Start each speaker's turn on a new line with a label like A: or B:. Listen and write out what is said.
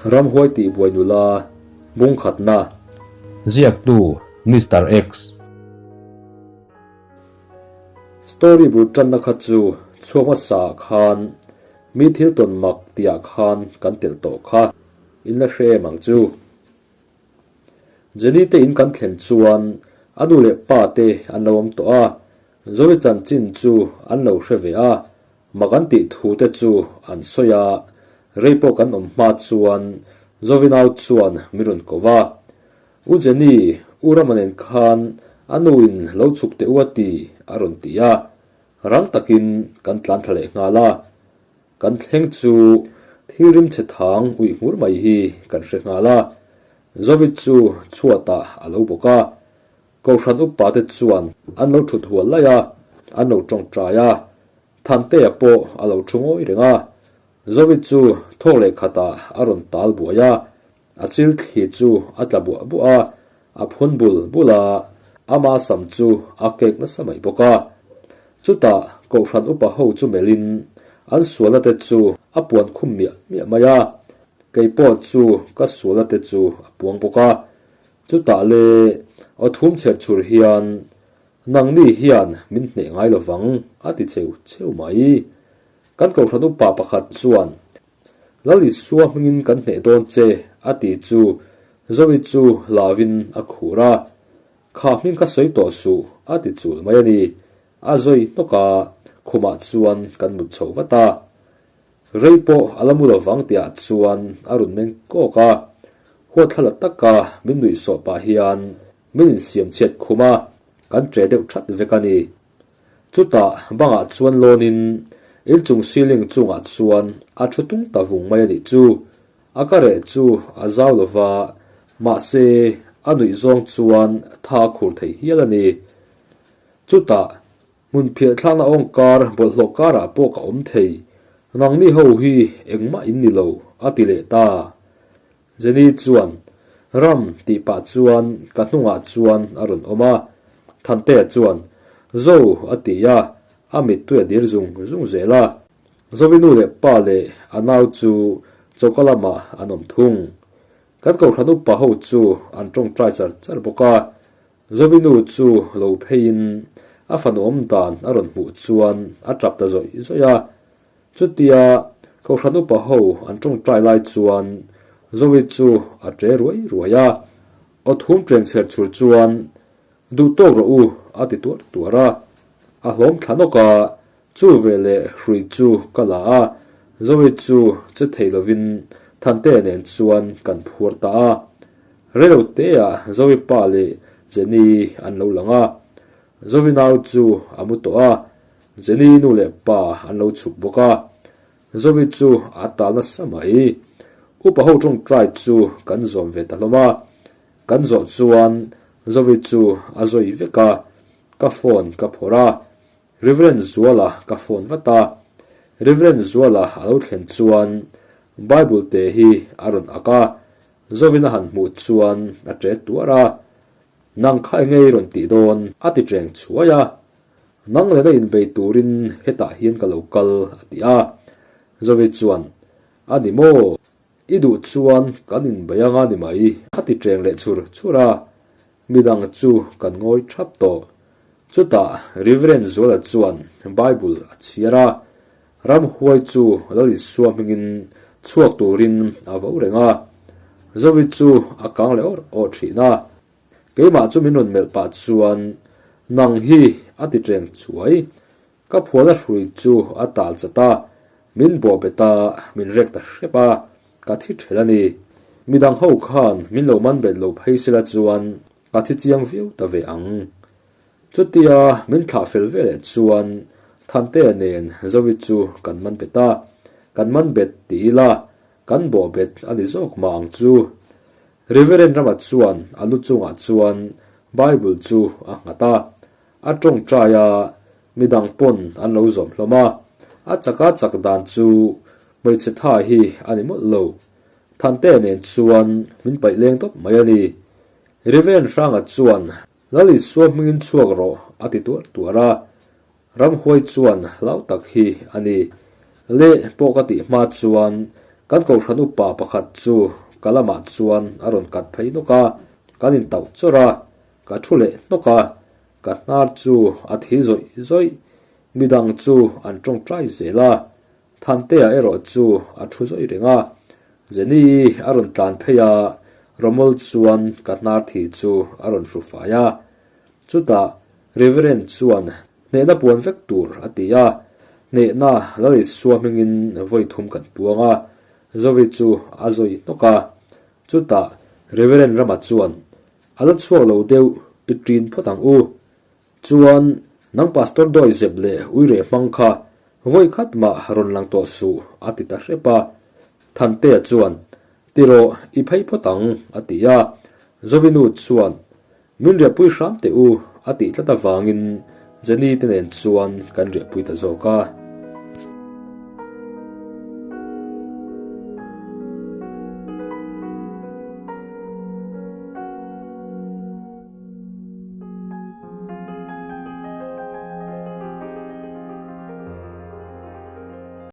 A: Ramhuai tihbuai nula bung khatna.
B: Ziaktu, Mister X.
A: Story bul tanna kha chu chhuak hmasa ah khan mi thil tawn mak tih ah khan kan telh tawh kha in la hre em ang chu. Jenny te in kan thlen chuan a nu leh pa te an lo awm tawh a, Zoe chanchin chu an lo hre ve a, mak an tih thu te chu an sawi a, rei pawh kan awm hma chuan Zovi nau chuan min rawn ko va, U Jenny, U Rama nen khan a nu in lo chhuk teh u a ti a rawn ti a, rang takin kan tlan thla leh nghal a. Kan thleng chu thil rimchhe thang uih hmur mai hi kan hre nghal a, Zovi chu chhuatah a lo bawk a, Kohhran upa te chuan an lo thut hual laih a, an lo tawngtai a, Thantea pawh a lo thu ngawi reng a, Zovi chu thawk leh khatah a rawn tal buai a, a chil thli chu a tla buah buah a, a phun bul bul a, ama sam chu a kek nasa mai bawk a. Chutah Kohhran upa ho chu melhin an sualna te chu a puan khum miah miah mai a, kei pawh chu ka sualna te chu a puang bawk a. Chutah le aw thum chher chhur hian, Nangni hian min hneh ngai lovang a ti cheu cheu mai. Kan Kohhran upa pakhat chuan, Lal Isua hmingin kan hneh dawn che a ti chu Zoe chu hlauin a khur a. Kha hming kha sawi tawh suh a ti chul mai a ni. A zawi hnawk a, khumah chuan kan mut chho vat a. Rei pawh a la mu lovang tihah chuan a rawn meng kawk a. Huatthlala taka min nuih sawh pah hian min insiam chhiat khum a, kan ṭe deuh ṭhat vek a ni. Chutah bangah chuan lawnin inchung ceiling chungah chuan a thu tung ta vung mai a nih chu. A ka reh chu a zau lo va, mahse a nuih zawng chuan tha a khur thei hial a ni. Chutah hmun phiah thlakna awngkar bawlhhlawh karah pawh ka awm thei, nangni ho hi engmah in ni lo, a ti leh ta. Jenny chuan, Ram tih pah chuan ka hnungah chuan a rawn awm a. Thantea chuan, Zo a ti a, a mittui a dir zung zung zel a. Zovi nu leh pa leh a nau chu choka lamah an awm thung. Kan kohhran upa ho chu an tawngtai char char bawk a. Zovi nu chu lo pheiin a fanu awm dan a rawn hmuh chuan a tap ta zawih zawih a. Chutia Kohhran upa ho an tawngtai lai chuan Zoe chu a ṭe ruai ruai a, aw thum ṭeng chher chhur chuan, Duh tawk rawh u, a ti tuar tuar a. A hlawm thla nawk a, chu veleh hrui chu ka la a, Zoe chu che thei lovin Thantea nen chuan kan phuar ta a. Reilo teah Zoe pa leh Jenny an lo lang a, Zoe nau chu a mu tawh a, Jenny nu leh pa an lo chhuk bawk a, Zoe chu a tal nasa mai. Upa ho tawngtai chu kan zawm ve ta hlawm a, kan zawh chuan Zoe chu a zawi vek a, ka phone ka phawrh a, Reverend Zuala ka phone vat a, Reverend Zuala a lo thlen chuan Bible te hi a rawn ak a, Zoe-in a han hmuh chuan a ṭe tuar a, Nang kha enge i rawn tih dawn? a ti ṭeng chhuai a. Nang lena inbei turin hetah hian ka lo kal, a ti a. Zovi chuan, A ni maw? I duh chuan kan inbei anga ni mai, a ti ṭeng leh chhur chhur a. Midang chu kan ngawi ṭhap tawh. Chutah Reverend Zuala chuan Bible a chhiar a, Ramhuai chu Lal Isua hmingin chhuak turin a vo reng a. Zovi chu a kang leh awrh awrh ṭhin a. Keimah chu min rawn melh pah chuan, Nang hi a ti ṭeng chuai. Ka phual a hrui chu a tal chat a, min bawh bet a, min rek ta hrep a, ka thi ṭhelh a ni. Midang ho khan min lo man bet lo phei sela chuan ka thi chiang viau ta ve ang. Chutia min thlah fel ve leh chuan Thantea nen Zovi chu kan man bet a, kan man bet ti ila kan bawh bet a ni zawk mah ang chu. Reverend Rama chuan a lu chungah chuan Bible chu a nghat a, a tawngtai a, midang pawn an lo zawm hlawm a, a chaka chak dan chu hmeichhe tha hi a ni mawlh lo. Thantea nen chuan min paih leng tawp mai a ni. Reverend Hranga chuan Lal Isua hmingin chhuak rawh a ti tuar tuar a, Ramhuai chuan hlau tak hi a ni. Leh pawh ka tih hma chuan Kan kohhran upa pakhat chu ka lamah chuan a rawn kat phei nawk a, kan intauh chawrh a, ka thu leh hnawk a, ka hnar chu a thi zawih zawih. Midang chu an tawngtai zel a, Thantea erawh chu a thu zawih reng a. Jenny a rawn tlan phei a, Romol chuan ka hnar thi chu a rawn hru fai a. Chutah Reverend chuan hnehna puan vek tur a ti a, hnehna Lalisua hmingin vawi thum kan puang a, Zovi chu a zawi hnawk a. Chutah Reverend Rama chuan, A la chhuak lo deuh, i ṭin phawt ang u. Chuan, nang Pastor dawi zep leh uireh hmang kha vawi khat mah rawn lang tawh suh, a ti ta hrep a. Thantea chuan, Ti rawh, i phei phawt ang, a ti a. Zovinu chuan, Min riahpui hram teh u, a tih tlat avangin Jenny te nen chuan kan riahpui ta zawk a.